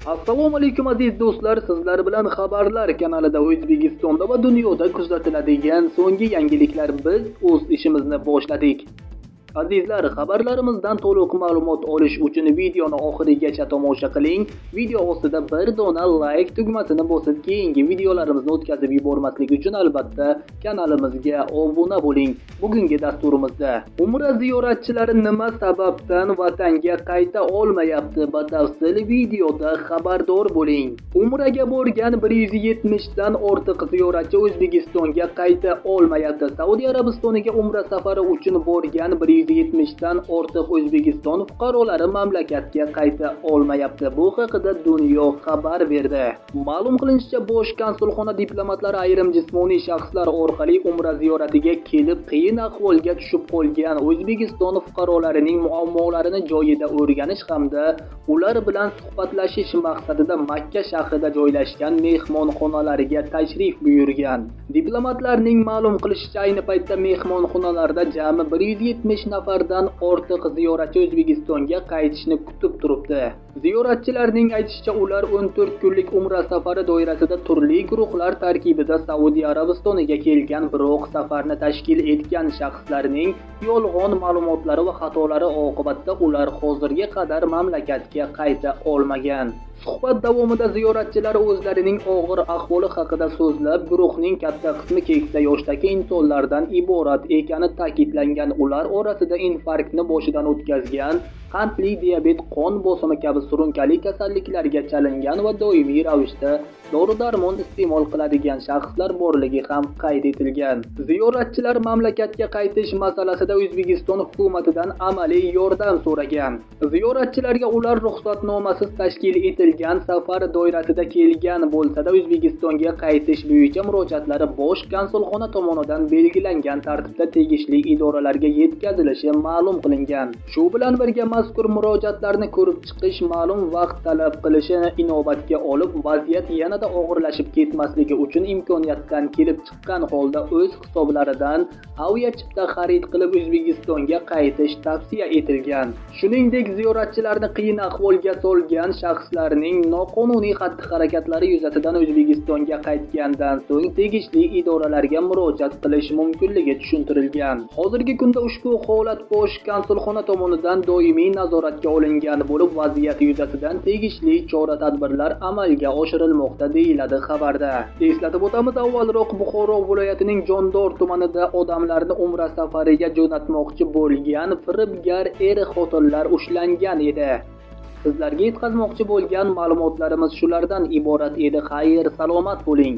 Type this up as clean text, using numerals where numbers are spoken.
Assalomu alaykum, aziz do'stlar, sizlar bilan Xabarlar kanalida O'zbekistonda va dunyoda kuzatiladigan so'nggi yangiliklar. Biz o'z ishimizni boshladik. Azizlar, xabarlarimizdan to'liq ma'lumot olish uchun videoni oxirigacha tomosha qiling. Video ostida bir dona like tugmasini bosib, keyingi videolarimizni o'tkazib yubormaslik uchun albatta kanalimizga obuna bo'ling. Bugungi dasturimizda Umra ziyoratchilari nima sababdan vatanga qayta olmayapti? Batafsil videoda xabardor bo'ling. Umraga borgan 170 dan ortiq ziyoratchi O'zbekistonga qayta olmayapti. Saudiya Arabistoniga umra safari uchun borgan 170 dan ortiq O'zbekiston fuqarolari mamlakatga qayta olmayapti. Bu haqida Dunyo xabar berdi. Ma'lum qilinishicha, bosh konsulxona diplomatlari ayrim jismoniy shaxslar orqali umra ziyoratiga kelib qiyin ahvolga tushib qolgan O'zbekiston fuqarolarining muammolarini joyida o'rganish hamda ular bilan suhbatlashish maqsadida Makka shahrida joylashgan mehmonxonalarga tashrif buyurgan. Diplomatlarning ma'lum qilishicha, ayni paytda mehmonxonalarda jami 170 nafardan ortiq ziyoratchi O'zbekistonga qaytishni kutib turibdi. Ziyoratchilarning aytishicha, ular 14 kunlik umra safari doirasida turli guruhlar tarkibida Saudiya Arabistoniga kelgan, biroq safarni tashkil etgan shaxslarning yolg'on ma'lumotlari va xatolari oqibatida ular hozirga qadar mamlakatga qayta olmagan. Suhbat davomida ziyoratchilar o'zlarining og'ir ahvoli haqida so'zlab, guruhning katta qismi keksa yoshdagi insonlardan iborat ekani ta'kidlangan. Ular orasida infarktni boshidan o'tkazgan, qandli diabet, qon bosimi kabi surunkali kasalliklarga chalingan va doimiy ravishda dori-darmon iste'mol qiladigan shaxslar borligi ham qayd etilgan. Ziyoratchilar mamlakatga qaytish masalasida O'zbekiston hukumatidan amaliy yordam so'ragan. Ziyoratchilarga ular ruxsatnomasiz tashkil etilgan safar doirasida kelgan bo'lsa-da, O'zbekistonga qaytish bo'yicha murojaatlari bosh konsulxona tomonidan belgilangan tartibda tegishli idoralarga yetkazilishi ma'lum qilingan. Shu bilan birga mazkur murojaatlarni ko'rib chiqish ma'lum vaqt talab qilishini inobatga olib, vaziyat yanada og'irlashib ketmasligi uchun imkoniyatdan kelib chiqqan holda o'z hisoblaridan aviachipta xarid qilib O'zbekistonga qaytish tavsiya etilgan. Shuningdek, ziyoratchilarni qiyin ahvolga solgan shaxslarning noqonuniy xatti-harakatlari yuzasidan O'zbekistonga qaytgandan so'ng tegishli idoralarga murojaat qilish mumkinligi tushuntirilgan. Hozirgi kunda ushbu holat bosh konsulxona tomonidan doimiy nazoratga olingan bo'lib, vaziyat yuzasidan tegishli chora-tadbirlar amalga oshirilmoqda, deyiladi xabarda. Eslatib o'tamiz, avvalroq Buxoro viloyatining Jondor tumanida odamlarni umra safariga jo'natmoqchi bo'lgan firibgar er-xotinlar ushlangan edi. Sizlarga yetkazmoqchi bo'lgan ma'lumotlarimiz shulardan iborat edi. Xayr, salomat bo'ling.